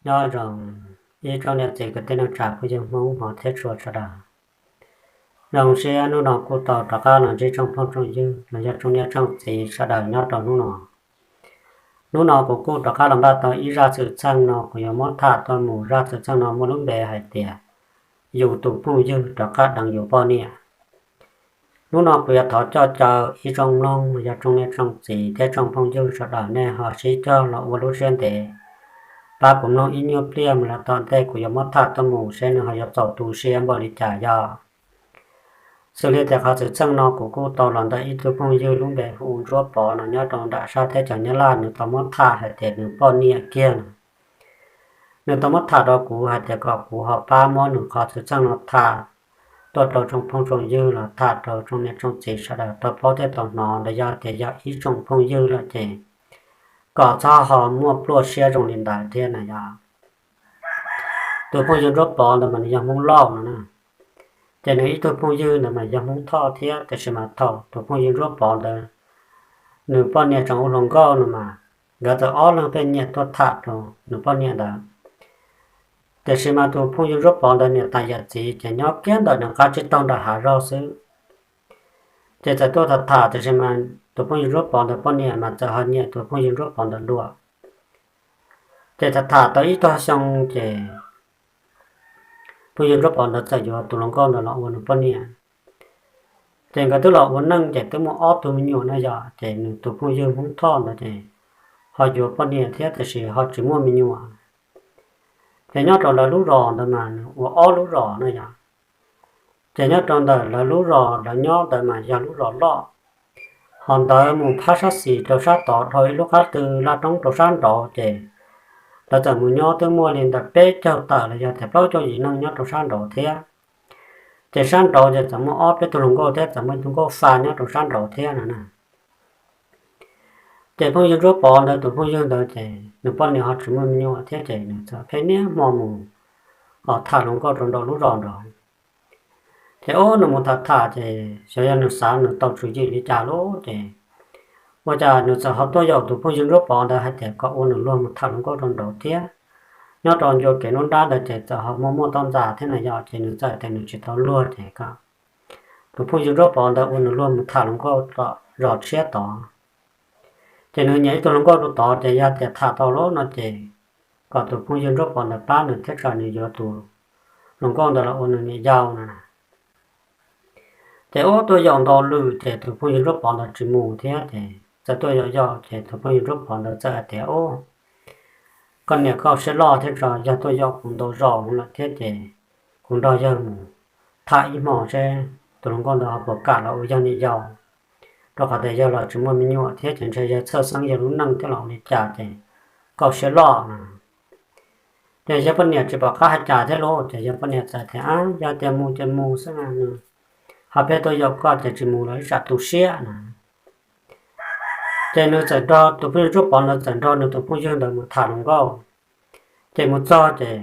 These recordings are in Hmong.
Nyob zoo ib tsoom niam txiv kwv tij neej tsa phooj ywg Hmoob hmov thiab tshua sawv daws. Zoo siab hnub no kuj tau rov qab los ntsib tsoom phooj tsoom ywg los yog tsoom niam tsoom txiv sawv daws nyob rau hnub no. Hnub no kuv kuj rov qab los npaj tau ib zaj xwm txheej no kuv yuav muab tham tuaj mus. Zaj xwm txheej no muaj lub npe hais tias yus tus phooj ywg rov qab deev yus poj niam. Hnub no kuv yuav thov coj caw ib tsoom mloog los yog tsoom niam tsoom txiv thiab tsoom phooj ywg sawv daws nej ho sib cog los ua lub siab ntev pab kuv mloog ib nyuag pliag mus los tom ntej kuv yuav muab tham tuaj mus seb nws ho yuav txaus tu siab npaum li cas yog. Xws li tias qhov xwm txheej no kuv kuj tau los ntawm ib tug phooj ywg lub npe hu ua Ntsuab Pov no nyob rau nram sab teb chaws Nyab Laj, nws tau muab tham hais tias nws poj niam kiag no. Nws tau muab tham rau kuv hais tias kom kuv ho pab muab nws qhov xwm txheej no tham tuaj rau tsoom phooj tsoom ywg los tham rau tsoom niam tsoom txiv sawv daws tau paub thiab tau hnov los yog tias yog ib tsoom phooj ywg lawm ces kom txhob ho muaj pluaj siab zoo li ntawd thiab na yog. Tus phooj ywg Ntsuab Pov ntawd mas nws yog Hmoob Lauj no na. Ces nws ib tug phooj ywg ntawd mas yog Hmoob Thoj thiab, tiam sis mas thaum tus phooj ywg Ntsuab Pov ntawd nws poj niam tseem ua hluas nkauj no mas nkawd txawm ob leeg pheej nyiam tuaj tham rau nws poj niam ntawd. Tiam sis mas tus phooj ywg Ntsuab Pov ntawd niam tais yawm txiv ces nyob kiag ntawm nws qab tsib taug nram hav zoov xwb. Ces txawm tuaj tham tham, tiam sis mas tus phooj ywg Ntsuab Pov ntawd poj niam mas txawm ho nyiam tus phooj ywg Ntsuab Pov ntawd dua. Ces tham tham tau ib tog xyoo ces phooj ywg Ntsuab Pov ntawd txawm yuav tus hluas nkauj ntawd los ua nws poj niam. Ces nkawd twb los ua neej ces twb muaj ob tug me nyuam na yog, ces nws tus phooj ywg Hmoob Thoj ntawd ces ho yuav poj niam thiab tiam sis ho tsis muaj me nyuam. Ces nyob rau lawv lub zos ntawd mas nws ua ob lub zos na yog. Ces nyob rau ntawm lawv lub zos lawv nyob ntawd mas yog lub zos loj, ho ntawd mus phab sab xis rau sab tod dhau ib lub qab tw laj roob rau sab nraud ces lawv txawm mus nyob twb muaj li ntawm peb caug tawm los yog tias plaub caug yim neeg nyob rau sab nraud thiab. Ces sab nraud ces txawm muaj ob peb tug hluas nkauj thiab txawm muaj ib tug nkauj fa nyob rau sab nraud thiab no na. Ces phooj ywg Ntsuab Pov ntawd tus phooj ywg ntawd ces nws poj niam ho tsis muaj me nyuam thiab ces nws txawm pheej niaj hmo mus tham hluas nkauj rau nraum lub zos nraud. Ces ub nws mus tham tham ces xyov yog nws xav nws tau tswv yim li cas lawm ces ua cas nws txawm ho tuaj yaum tus phooj ywg Ntsuab Pov ntawd hais tias kom ua nws luag mus tham hluas nkauj rau nraud thiab. Nyob rau ncua kev nruab nrab ntawd ces txawm ho muaj muaj toj ntxas thiab na yog, ces nws txawm tias nws tsis tau luag ces kom tus phooj ywg Ntsuab Pov ntawd ua nws luag mus tham hluas nkauj tom zos tshiab tod. Ces nws nyiam ib tug hluas nkauj rau tod ces yog tias tham tau lawm no ces kom tus phooj ywg Ntsuab Pov ntawd pab nws thiab tso nws yuav tus hluas nkauj ntawd los ua nws niam yau no na. Ces ub tuaj yaum ntau lwm ces tus phooj ywg Ntsuab Pov ntawd tsis mus thiab ces txawm tuaj yaum yaum ces tus phooj ywg Ntsuab Pov ntawd txawm hais tias, Ub, koj niam koj siab loj thiab tso, yog tuaj yaum kuv ntau zaus lawm thiab ces kuv nrog yawg mus tham ib hmo seb tus hluas nkauj ntawd ho puas kam los ua yawg niam yau, rau qhov tias yawg los tsis muaj me nyuam thiab ces ntshe yawg txhawj xeeb yawg lub neej thiab los ua li cas ces koj siab loj no. Ces yawg poj niam tsis pom qab hais cas thiab lauj, ces yawg poj niam txawm tias, Ab, yog tias mus ces mus xwb mas, nws ho pheej tuaj yaum koj ces tsis mus los ib tsam tu siab no. Ces nws txawm nrog tus phooj ywg Ntsuab Pov ntawd txawm nrog nws tus phooj ywg ntawd mus tham hluas nkauj. Ces mus txog ces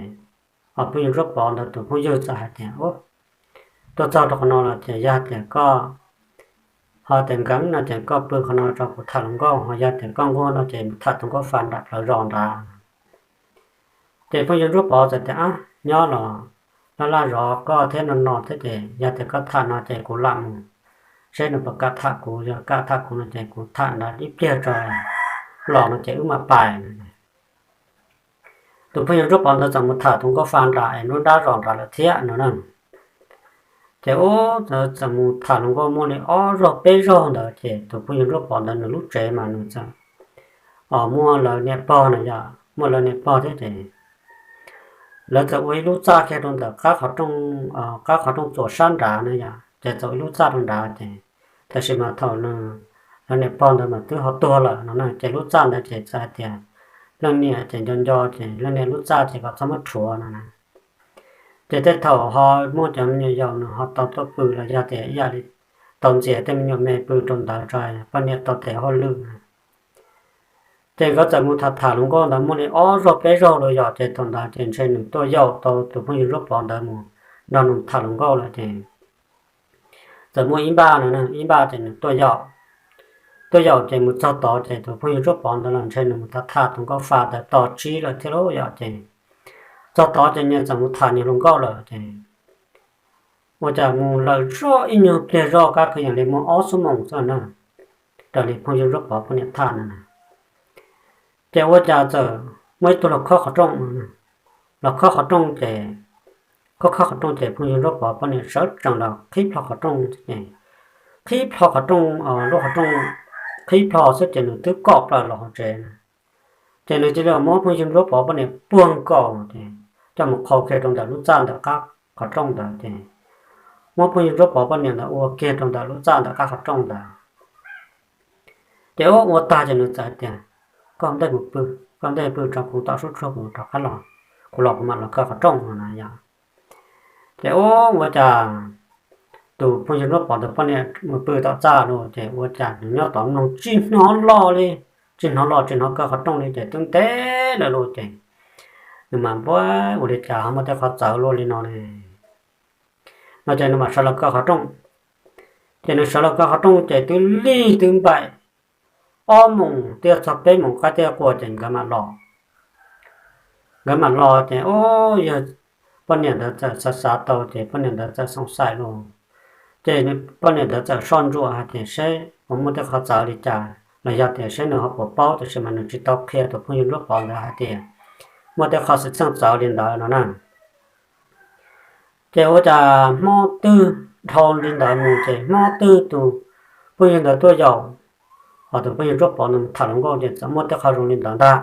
phooj ywg Ntsuab Pov ntawd tus phooj ywg txawm hais tias, Ub, tuaj txog rau qhov no los ces yog tias koj ho tias nkees no ces koj pw qhov no tso kuv tham hluas nkauj, ho yog tias koj nquag no ces mus tham tus nkauj fa nram plawv zos nrad. Ces phooj ywg Ntsuab Pov txawm tias, Ab, nyob los laj laj zov koj thiab no no thiab ces yog tias koj tham no ces kuv lam mus seb nws puas kam tham kuv, yog kam tham kuv no ces kuv tham nrad ib pliag tso los no ces wb mam pais. Tus phooj ywg Ntsuab Pov ntawd txawm mus tham tus nkauj fa nram es nruab nrab zos nrad lawm thiab no na. Ces ub, txawm mus tham hluas nkauj muaj li ob zaug peb zaug ntawd ces tus phooj ywg Ntsuab Pov ntawd nws lub tsev mas nws txawm muaj lawv niam pog na yom, muaj lawv niam pog thiab ces lawv txawm ua ib lub txaj kiag rau ntawm qab qhov rooj txuas sab nrad na yom, ces txawm ua ib lub txaj rau nrad ces tab sis mas thaum lawv niam pog ntawd mas twb ho tuag lawm no na, ces lub txaj ntawd ces txawm hais tias leej niam ces nco nco ces leej niam lub txaj ces kom txhob muab rhuav no na. Ces tej thaum ho muaj cov me nyuam yaus nws ho tau tuaj pw los yog tias ib yam li tau ntxias tej me nyuam me pw rau ntawd tso poj niam tau tes hauj lwm. Ces nkawd txawm mus tham tham hluas nkauj ntawd muaj li ob zaug peb zaug los yom, ces thaum ntawd ces ntshe nws tuaj yaum tau tus phooj ywg Ntsuab Pov ntawd mus nrog nws tham hluas nkauj lawm ces txawm muaj ib npaj no, ib npaj ces nws tuaj yaum. Tuaj yaum ces mus txog tod ces tus phooj ywg Ntsuab Pov ntawd los ntshe nws mus tham tham tus nkauj fa ntawd tos tsib lawm thiab lauj yom, ces Txog tod ces nyias txawm mus tham nyias hluas nkauj lawm ces ua cas mus lawm zoj ib nyuag pliag zoj kab kwv yees li muaj ob xuab moos xwb na, raws li phooj ywg Nruab Pov poj niam tham na. Ces ua cas txawm muaj ib tug los khob qhov rooj, los khob qhov rooj ces, khob khob qhov rooj ces phooj ywg Nruab Pov poj niam sawv tsees los qhib plho qhov rooj ces, qhib plho qhov rooj, lub qhov rooj qhib plho xwb ces nws twb kom plaws los hauv tsev na. Ces nws cia li muab phooj ywg Nruab Pov poj niam puag nkaus ces coj mus qhau kiag rau ntawm lub txaj ntawm qab qhov rooj ntawd ces muab phooj ywg Nruab Pov poj niam ntawd ua kiag rau ntawm lub txaj ntawm qab qhov rooj ntawd. Ces ua ua tag ces nws txawm tias, koj ntej mus pw, koj ntej pw tso kuv tom sub tshuag kuv rov qab los, kuv los kuv mam los kaw qhov rooj no na yom. Ces ua ua cas tus phooj ywg Nruab Pov ntawd poj niam mus pw tom txaj lawm ces ua cas nws nyob tod mloog tsis hnov loj li, tsis hnov loj tsis hnov kaw qhov rooj li ces twb ntev lawm lawm ces nws mam npuab ua li cas ho muaj tej qhov txawv luaj li no ne no ces nws mam sawv los kaw qhov rooj. Ces nws sawv los kaw qhov rooj ces twb lig twb npaim ob moos twb txog peb moos qaib thiab qua ces nkawd mam los. Nkawd mam los ces ua yog poj niam ntawd txawm xav xav tau ces poj niam ntawd txawm xoom xaim los, ces poj niam ntawd txawm soj ntsuam hais tias seb puas muaj tej qhov txawv li cas los yog tias seb nws ho puas paub tiam sis mas nws tsis tau qhia tus phooj ywg Nruab Pov ntawd hais tias muaj tej qhov xwm txheej txawv li ntawd no na. Ces ua cas hmo twg dhau li ntawd mus ces hmo twg tus phooj ywg ntawd tuaj yaum, ho tus phooj ywg Nruab Pov ntawd mus tham hluas nkauj ces txawm muaj tej qhov zoo li ntawd ntag.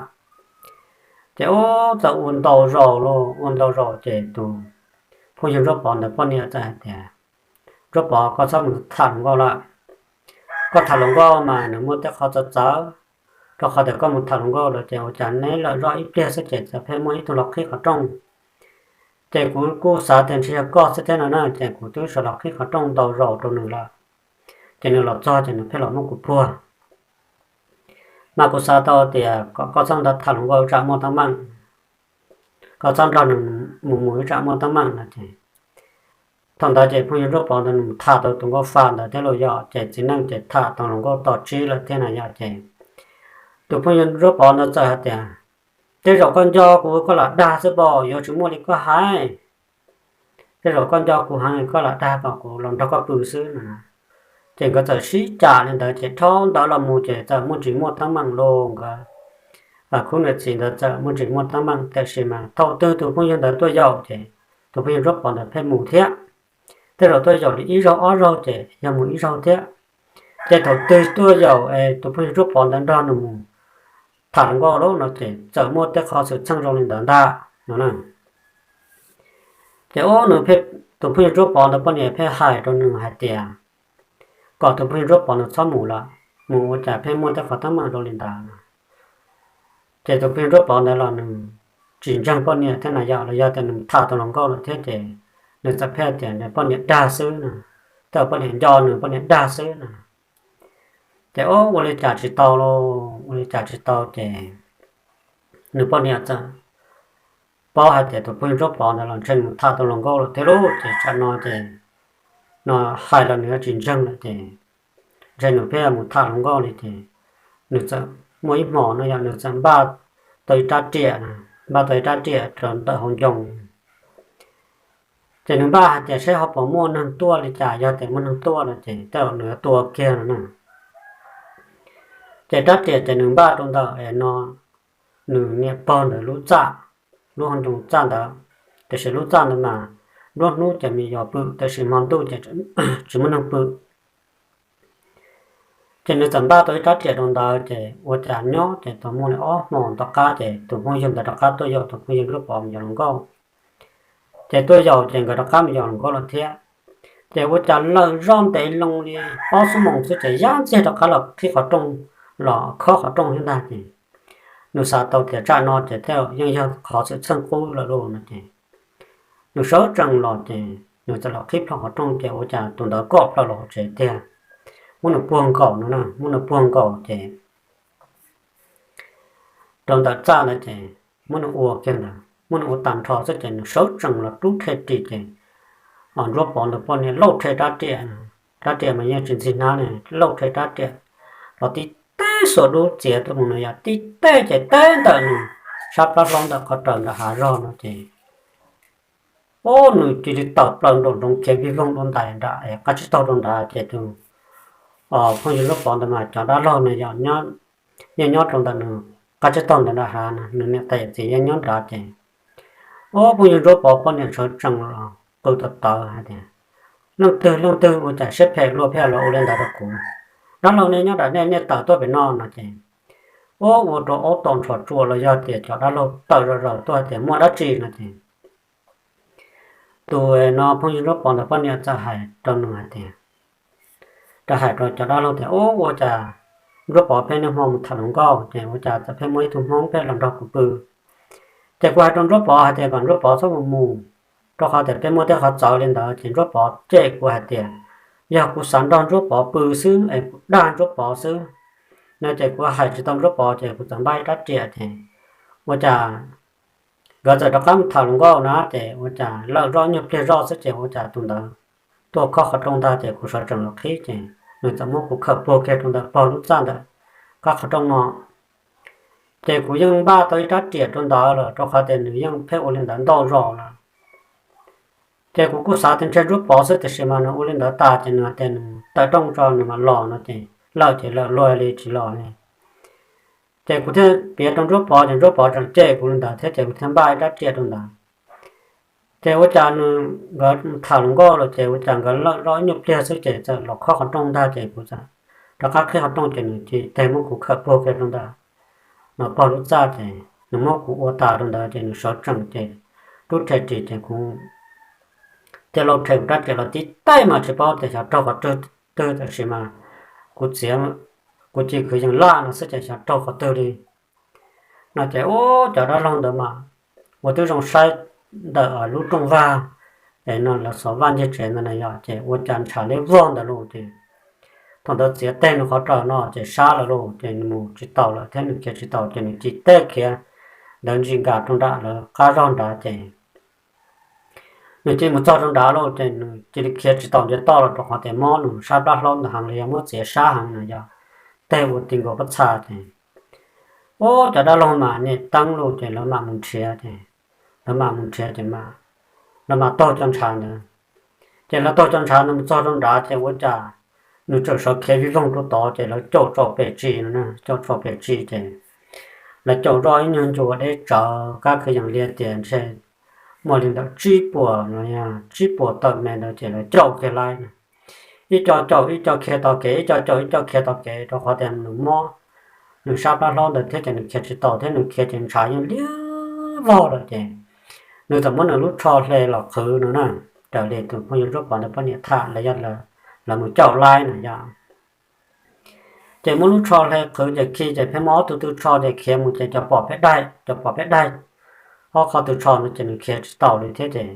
Ces ua txawm ua ntau zaus los ua ntau zaus ces tus phooj ywg Nruab Pov ntawd poj niam txawm hais tias, Nruab Pov, koj txhob mus tham hluas nkauj lawm. Koj tham hluas nkauj mas nws muaj tej qhov txawv txawv, rau qhov tias koj mus tham hluas nkauj lawm ces ua cas neb lawm zoj ib pliag xwb ces txawm pheej muaj ib tug los qhib qhov rooj. Ces kuv kuj xav tias ntshe yog koj xwb thiab no na ces kuv twb sawv los qhib qhov rooj ntau zaus rau nws lawm, ces nws los txog ces nws pheej los muab kuv puag. Mas kuv xav tau tias kom koj txhob nrog tham hluas nkauj ib tsam muaj teeb meem, koj txhob nrog nws mus mus ib tsam muaj teeb meem no ces thaum ntawd ces phooj ywg Nruab Pov ntawd nws mus tham tau tus nkauj fa ntawd thiab los yog ces txiv neej ces tham tau hluas nkauj tos tsib lawm thiab na yog ces tus phooj ywg Nruab Pov ntawd txawm hais tias, Tej zaum koj nco kuv koj lam dag xwb pob, yuav tsis muaj li koj hais. Tej zaum koj nco kuv heev koj lam dag kom kuv los nrog koj pw xwb no. Ces nkawd txawm sib cam li ntawd ces dhau ntawd los mus ces txawm muaj tsis muaj teeb meem los nkawd khub niam txiv ntawd txawm muaj tsis muaj teeb meem tiam sis mas thaum twg tus phooj ywg ntawd tuaj yaum ces tus phooj ywg Nruab Pov ntawd pheej mus thiab. Tej zaum tuaj yaum li ib zaug ob zaug ces yog mus ib zaug thiab. Ces thaum twg tuaj yaum es tus phooj ywg Nruab Pov ntawd nrog nws mus tham hluas nkauj lawm no ces txawm muaj tej qhov xwm txheej zoo li ntawd ntag no na. Ces ub nws, tus phooj ywg Nruab Pov ntawd poj niam pheej hais rau nws hais tias kom tus phooj ywg Nruab Pov ntawd txhob mus lawm, mus ua cas pheej muaj tej qhov teeb meem zoo li ntawd no. Ces tus phooj ywg Nruab Pov ntawd los nws tsis ntseeg poj niam thiab na yom, los yog tias nws tham tau hluas nkauj lawm thiab ces nws txawm pheej tias nws poj niam dag xwb no, tej zaum poj niam nco nws poj niam dag xwb no. Ces ub ua li cas tsis tau lauj, ua li cas tsis tau ces nws poj niam txawm paub hais tias tus phooj ywg Nruab Pov ntawd los ntshe mus tham tau hluas nkauj lawm thiab lauj, ces tsam no ces no hais los nws yuav tsis ntseeg lawm ces ntshe nws pheej mus tham hluas nkauj li ces nws txawm muaj ib hmos no yog nws txawm npaj tau ib rab riam, npaj tau ib rab riam rau ntawm hauv ncoo. Ces nws npaj hais tias seb ho puas muaj neeg tuaj li cas, yog tias muaj neeg tuaj no ces tej zaum nws yuav tua kiag no na. Ces rab riam ces nws npaj rau ntawm no nws niam pog ntawd lub txaj, lub hauv ncoo txaj ntawd. Tiam sis lub txaj ntawd mas nruab hnub ces me nyuam pw tiam sis hmo ntuj ces tsis muaj neeg pw. Ces nws txawm npaj tau ib rab riam rau ntawd ces ua cas nyob ces tau muaj li ob hmo tom qab ces tus phooj ywg ntawd rov qab tuaj yaum tus phooj ywg Nruab Pov mus yos hluas nkauj. Ces tuaj yaum ces nkawd rov qab mus yos hluas nkauj lawm thiab. Ces ua cas lawm zoj ntev loo li ob xuab moos xwb ces yaj ntxiag rov qab los qhib qhov rooj, los khob qhov rooj thiab ntag ces nws xav tau tias tsam no ces tej zaum yeej yog qhov xwm txheej qub lawm lauj no ces nws sawv tsees los ces nws txawm los qhib plho qhov rooj ces ua cas tus ntawd kom plaws los hauv tsev tiag, muab nws puag nkaus no na, muab nws puag nkaus ces rau ntawm txaj ntawd ces muab nws ua kiag ntawd, muab nws ua tag nrho xwb ces nws sawv tsees los rub rhe ris ces Nruab Pov ntawd poj niam lauj rhe rab riam, rab riam mas yeej tsis ntxig hnab ne, lauj rhe rab riam los tib teb xuas dub txiav tuaj mus no yog tib teb ces teb ntawm nws sab plab hlaub ntawm qhov raws ntawm hav zog no ces Ub, nws cia li tawm plaws nraum zoov khiav vij voog rau ntais nram qab tsib taug rau nrad ces tus phooj ywg Nruab Pov ntawd mas cov dab laug no yog yeej nyob rau ntawm nws qab tsib taug ntawd nram hav no, nws niam tais yawm txiv yeej nyob nrad ces ub, phooj ywg Nruab Pov poj niam sawv tsees los qw tawv tawv hais tias, Leej twg leej twg ua cas siab phem luaj phem los ua li ntawd rau kuv? Dab laug nej nyob nram nej, nej tawm tuaj pem no no ces ub, ua rau aub tom ntsho tsua los yog tias cov dab laug tawm zom zaws tuaj tias muaj dab tsi no ces tus no phooj ywg Nruab Pov ntawd poj niam txawm hais rau nws hais tias, txawm hais rau cov dab laug tias, Ub, ua cas Nruab Pov peb niaj hmo mus tham hluas nkauj ces ua cas txawm pheej muaj ib tug Hmoob pheej los nrog kuv pw? Ces kuv hais rau Nruab Pov hais tias kom Nruab Pov txhob mus mus, rau qhov tias peb muaj tej qhov txawv li ntawd ces Nruab Pov cem kuv hais tias yog kuv xav nrog Nruab Pov pw xwb es kuv dag Nruab Pov xwb no ces kuv hais tsis tau Nruab Pov ces kuv txawm npaj ib rab riam ces ua cas nkawd txawm rov qab mus tham hluas nkauj na ces ua cas lawm zoj nyuag pliag zoj xwb ces ua cas tus ntawd tuaj khob qhov rooj ntag ces kuv sawv tsees los qhib ces nws txawm muab kuv khawm puag kiag rau ntawm pog lub txaj ntawm qab qhov rooj no. Ces kuv yeej npaj tau ib rab riam rau ntawd lawm rau qhov tias nws yeej pheej ua li ntawd ntau zaus lawm. Ces kuv kuj xav tias ntshe Nruab Pov xwb tiam sis mas nws ua li ntawd tas ces nws hais tias nws tawm rooj tso nws mam los no ces lawm ces lawm luag li tsis los li. Ces kuv thiaj piav rau Nruab Pov ces Nruab Pov tseem cem kuv li ntawd thiab ces kuv thiaj npaj ib rab riam rau ntawd. Ces ua cas nws, nkawd tham hluas nkauj los ces ua cas nkawd lawm zoj nyuag pliag xwb ces txawm los khob qhov rooj ntag ces kuv txawm rov qab qhib qhov rooj ces nws cia li teg muab kuv khawm puag kiag rau ntawm no pog lub txaj ces nws muab kuv ua tas rau ntawd ces nws sawv tsees ces rub rhe ris ces kuv thiaj li rhe kuv rab riam los tib teg mas tsis paub tias xyov raug qhov twg twg tiam sis mas kuv txiav, kuv cia li kwv yees laj no xwb ces xyov raug qhov twg li no ces ub, cov dab laug ntawd mas ua twb zoo saib ntawm lub rooj vag es no lawv xov vaj ncej tsev ntawd na yom ces ua cas ntshav liab vog ntawd lauj ces thaum ntawd txiav teg nws qhov raws no ces sab lawm lauj ces nws mus tsis taus lawm thiab nws khiav tsis taus ces nws cia li khiav ntawd ntsis nkas rau nram lawv qab zog nrad ces nws cia li mus txog rau nrad lauj ces nws cia li khiav tsis taus nce toj los rau qhov tias mob nws sab plab hlaub ntawd heev li yog muab txiav sab heev no yog teg ua ti nkaus pob txha ces ub, cov dab laug mas niaj teeb lauj ces lawv mam mus nrhiav ces lawv mam mus nrhiav ces lawv mam taug cov ntshav ntawd. Ces lawv taug cov ntshav ntawd mus txog rau nrad ces ua cas nws txawm sawv khiav vij voog rau tod ces lawv caum tso pem tsi no, caum tso pem tsi ces lawv caum zoj ib nyuag ncua deb tsawv kab kwv yees li tias ntshe muaj li ntawm tsib puas no, tsib puas tawm me ntawd ces lawv caum kiag laib no. Ib co caum ib co khiav tau kev, ib co caum ib co khiav tau kev rau qhov tias nws mob nws sab plab hlaub ntawd thiab ces nws khiav tsis taus thiab nws khiav ces ntshav yeej liab vog lawm ces nws txawm muab nws lub tsho hle los qhwv no na. Raws li tus phooj ywg Nruab Pov ntawd poj niam tham los yog lawv mus caum laib no yom. Ces muab lub tsho hle qhwv ces khi ces pheej muaj ob tug tw tsho ces khiav mus ces cov pom peb daig, cov pom peb daig ob qho tw tsho no ces nws khiav tsis taus li thiab ces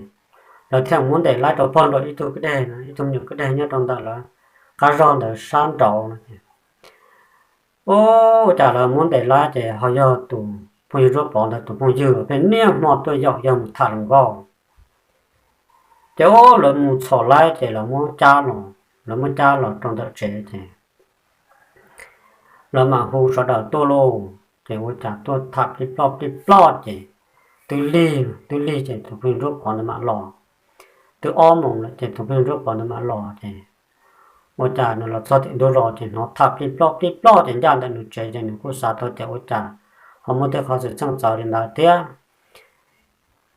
lawv thiaj muab ntes laib rau pog nram ib tug kwj deg no, ib tug me nyuam kwj deg nyob rau ntawm lawv qab zog ntawd sab nraud no ces ua cas lawv muab ntes laib ces ho yog tus phooj ywg Nruab Pov ntawd tus phooj ywg pheej niaj hmo tuaj yaum yog mus tham hluas nkauj. Ces ua lawv mus txhom laib ces lawv muab cab los, lawv muab cab los rau ntawm tsev ces lawv mam hu sawv daws tuaj lauj. Ces ua cas tuaj tham plij ploj plij ploj ces twb lig, twb lig ces tus phooj ywg Nruab Pov ntawd mam los. Twb ob moos lawm ces tus phooj ywg Nruab Pov ntawd mam los ces ua cas nws los txog tim ntug zos ces hnov tham plij ploj plij ploj ces ncaj ntawm nws tsev ces nws kuj xav tau tias ua cas ho muaj tej qhov xwm txheej txawv li ntawd thiab.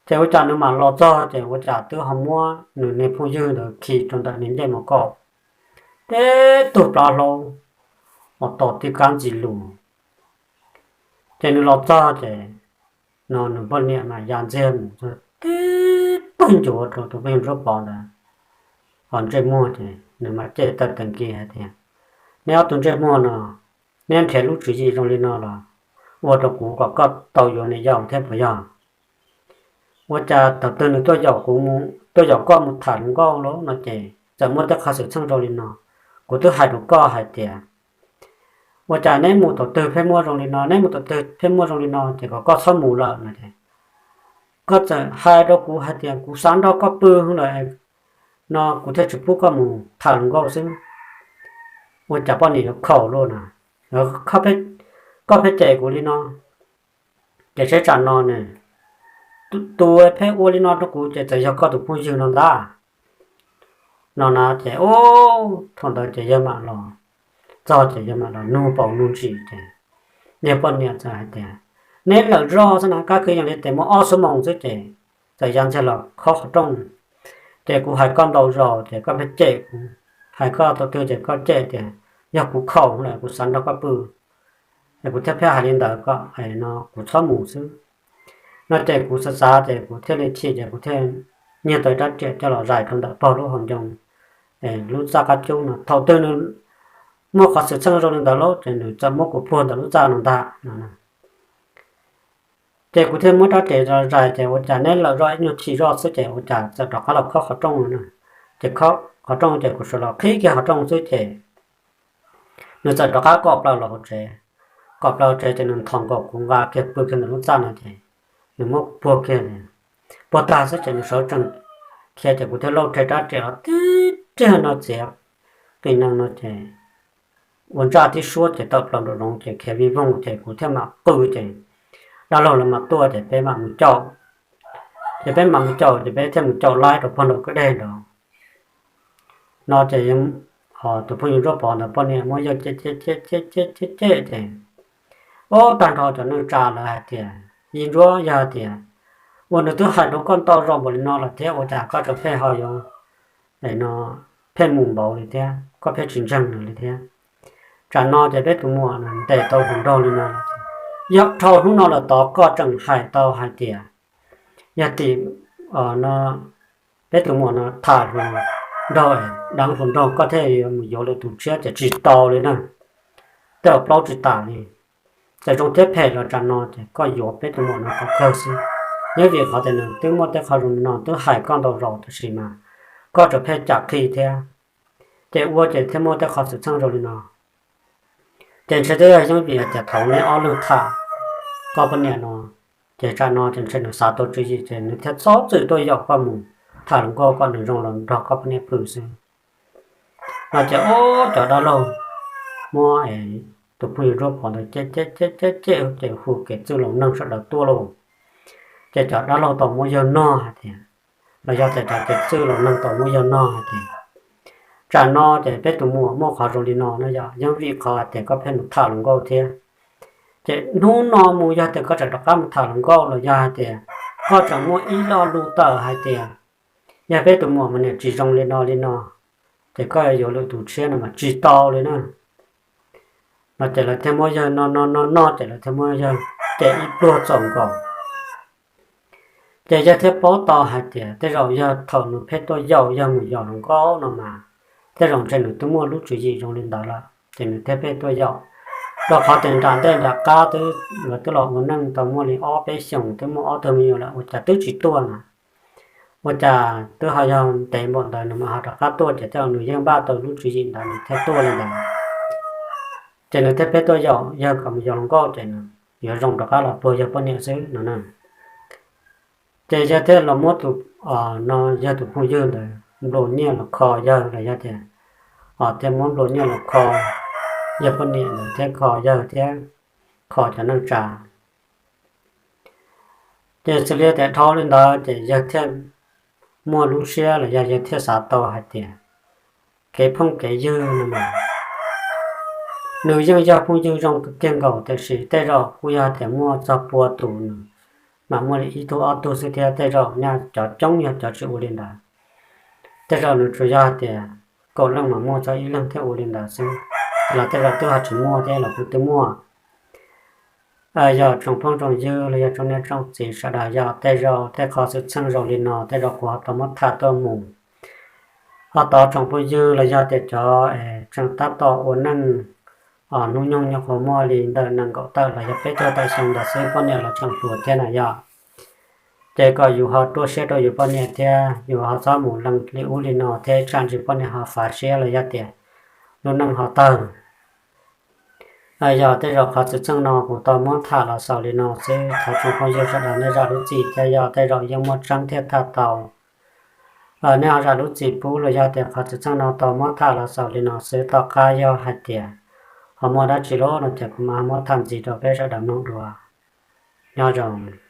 Ces ua cas nws mam los txog ces ua cas twb ho muab nws niag phooj ywg ntawd khi rau ntawm nws ncej mos kaum tib tug plab hlaub uas tom tib kab ntxi lus. Ces nws los txog ces no nws poj niam mas ya ntxiag mus tib tug ncuav rau tus phooj ywg Nruab Pov ntawd hauv ntsej muag ces nws mam cem tawm tag kis hais tias, Neb ob tug ntsej muag no, neb nrhiav lub tswv yim zoo li no los ua rau kuv kom koj tau yuav niam yau thiab puas yog? Ua cas thaum twg nws tuaj yaum kuv, tuaj yaum koj mus tham hluas nkauj lauj no ces txawm muaj tej qhov xwm txheej zoo li no? Kuv twb hais rau koj hais tias ua cas neb mus thaum twg pheej muaj zoo li no, neb mus thaum twg pheej muaj zoo li no ces kom koj txhob mus lawm no ces koj txawm hais rau kuv hais tias kuv xav nrog koj pw lawm no kuv thiaj tsis pub koj mus tham hluas nkauj xwb. Ua cas poj niam yuav khaum luaj na, koj pheej cem kuv li no. Ces seb tsam no nws tus pheej ua li no rau kuv ces txawm yog koj tus phooj ywg no ntag, no na. Ces ua thaum ntawd ces yawg mam los txog ces yawg mam los nug paus nug ntsis ces yawg poj niam txawm hais tias, neb lawm zoj xwb na, kab kwv yees li tes muaj ob xuab moos xwb ces txawm ya ntxiag los khob qhov rooj. Ces kuv hais koj ntau zaus ces koj pheej cem kuv, hais koj tau twg ces koj cem tias yog kuv khaum lawm kuv xav nrog koj pw, es kuv thiaj pheej hais li ntawd kom no kuv txhob mus xwb. No ces kuv xav xav ces kuv thiaj li chim ces kuv thiaj nyiag tau rab riam coj los zais rau ntawm pog lub hauv ncoo, lub txaj qab cub no. Thaum twg nws muaj qhov xwm txheej zoo li ntawd lawm ces nws txawm muab kuv puag ntawm lub txaj no ntag no. Ces kuv thiaj muab rab riam zais ces ua cas neb lawm zoj ib nyuag chim zoj xwb ces ua cas txawm rov qab los khob qhov rooj no na. Ces khob qhov rooj ces kuv sawv los qhib kiag qhov rooj xwb ces nws txawm rov qab kom plaws los hauv tsev. Kom plaws hauv tsev ces nws nthos nkaus kuv nqa kiag pw kiag ntawm lub txaj no ces nws muab kuv puag kiag. Puag tag xwb ces nws sawv tsees khiav ces kuv thiaj lauj rhe rab riam los tib riag no txiav qi nees no ces ua ntsaj tib suab ces tawm plaws nraum zoov ces khiav vij voog ces kuv thiaj mam qw ces dab laug lawv mam tuaj ces peb mam mus caum. Ces peb mam mus caum ces peb thiaj mus caum laib rau pog nraum kwj deg nraud. No ces tus phooj ywg Ntsuab Pov ntawd poj niam muab yawg cem cem cem cem cem cem ces ub tag nrho cov neej tsa lawv hais tias, Yij Ntsuab, yog tias ua nws twb hais rau koj ntau zaus npaum li no lawm thiab ua cas koj tseem pheej ho yuav no pheej mus npaum li thiab koj pheej tsis ntseeg nws li thiab? Tsam no ces peb tus muam ntes tau hluas nraug li no lawm, yog dhau hnub no lawm tod koj tseem hais tau hais tias yog tim no peb tus muam no tham hluas nraug, deev hluas nraug koj thiaj yuav mus yuav lwm tus tshiab ces tsis tau li na. Tej zaum plaub tsis tas li. Txawm zoo thiab phem los tsam no ces koj yuav peb tus muam no kom kawg xwb. Yeeb vim qhov tias nws twb muaj tej qho zoo li no twb hais koj ntau zaus tab sis mas koj tseem pheej cam qhi thiab. Ces ua ces thiaj muaj tej qho xwm txheej zoo li no. Ces ntshe twb yog yeeb vim hais tias thaum neb ob leeg tham koj poj niam no, ces tsam no ces ntshe nws xav tau tswv yim ces nws thiaj txhob txwm tuaj yaum koj mus tham hluas nkauj kom nws zoo los nrog koj poj niam pw xwb. No ces ub cov dab laug muab tus phooj ywg Ntsuab Pov ntawd cem cem cem cem ces hu kev txwj laus neeg sawv daws tuaj lauj. Ces cov dab laug tau muab yawg nog hais tias, los yog tias cov kev txwj laus neeg tau muab yawg nog hais tias, tsam no ces peb tus muam muaj qhov zoo li no no yog yeeb vim qhov hais tias koj pheej mus tham hluas nkauj thiab. Ces hnub no mus yog tias koj tseem rov qab mus tham hluas nkauj los yog hais tias koj tseem muaj ib lo lus tawm hais tias yog peb tus muam mas niam tsis zoo li no li no, ces koj yuav yuav lwm tus tshiab no mas tsis tau li na. No ces lawv thiaj muab yawg no no no no ces lawv thiaj muab yawg cem ib pluag txaus nkaus. Ces yawg thiaj paub tau hais tias tej zaum yog thaum nws pheej tuaj yaum yawg mus yos hluas nkauj no mas, tej zaum ntshe nws twb muaj lub tswv yim zoo li ntawd lawm ces nws thiaj pheej tuaj yaum. Rau qhov tias nram ntej nram qab twb, lawv twb los ua neej tau muaj li ob peb xyoos twb muaj ob tug me nyuam lawm ua cas twb tsis tuaj na. Ua cas twb ho yog ntev npaum ntawd nws mam ho rov qab tuaj ces tej zaum nws yeej npaj tau lub tswv yim ntawd nws thiaj tuaj li ntawd. Ces nws thiaj pheej tuaj yaum yawg kom mus yos hluas nkauj ces nws yuav zoo rov qab los puag yawg poj niam xwb no na. Ces yawg thiaj los muab tus, no, yawg tus phooj ywg ntawd nplua nyiaj los kho yawg los yog tias, thiaj muab nplua nyiaj los kho yawg poj niam ntawd thiab kho yawg thiab kho cov neej tsa. Ces xws li tias dhau li ntawd ces yawg thiaj muaj lub siab los yog yawg thiaj xav tau hais tias kev phooj kev ywg no mas nws yeej yog phooj ywg zoo kiag nkaus tiam sis tej zaum kuj yog tias muaj txog pua tus nws mam muaj li ib tug ob tug xwb thiab tej zaum nyaj cov coob yog cov tsis ua li ntawd. Tej zaum nws tsuas yog hais tias kaum leej mas muaj txog ib leeg thiaj ua li ntawd xwb, los tej zaum twb ho tsis muaj thiab los kuj twb muaj. Yog tsoom phooj tsoom ywg los yog tsoom niam tsoom txiv sawv daws, yog tej zaum tej qhov xwm txheej zoo li no tej zaum kuv ho tau muab tham tuaj mus. Ho tau tsoom phooj ywg los yog tias cov tseem tab tom ua neej hnub nyoog nyuam qhuav muaj li ntawm nees nkaum tawm los yog peb caug tawm xyoo ntawd xwb poj niam los tseem hluas thiab na yog. Ces kom yus ho ruaj siab rau yus poj niam thiab yus ho txhob mus lees li ub li no thiab tsam ntsis poj niam ho fav siab los yog tias lub neej ho tawg. Yog tej zaum qhov xwm txheej no kuv tau muab tham los xaus li no xwb, thov tsoom phooj ywg sawv daws nej zam lub txim thiab yog tej zaum yeej muaj tseeb thiaj tham tau. Nej ho zam lub txim pub los yog tias qhov xwm txheej no tau muab tham los xaus li no xwb, tom qab yog hais tias ho muaj dab tsi lawm no ces kuv mam ho muab tham ntxiv rau peb sawv daws mloog dua. Nyob zoo.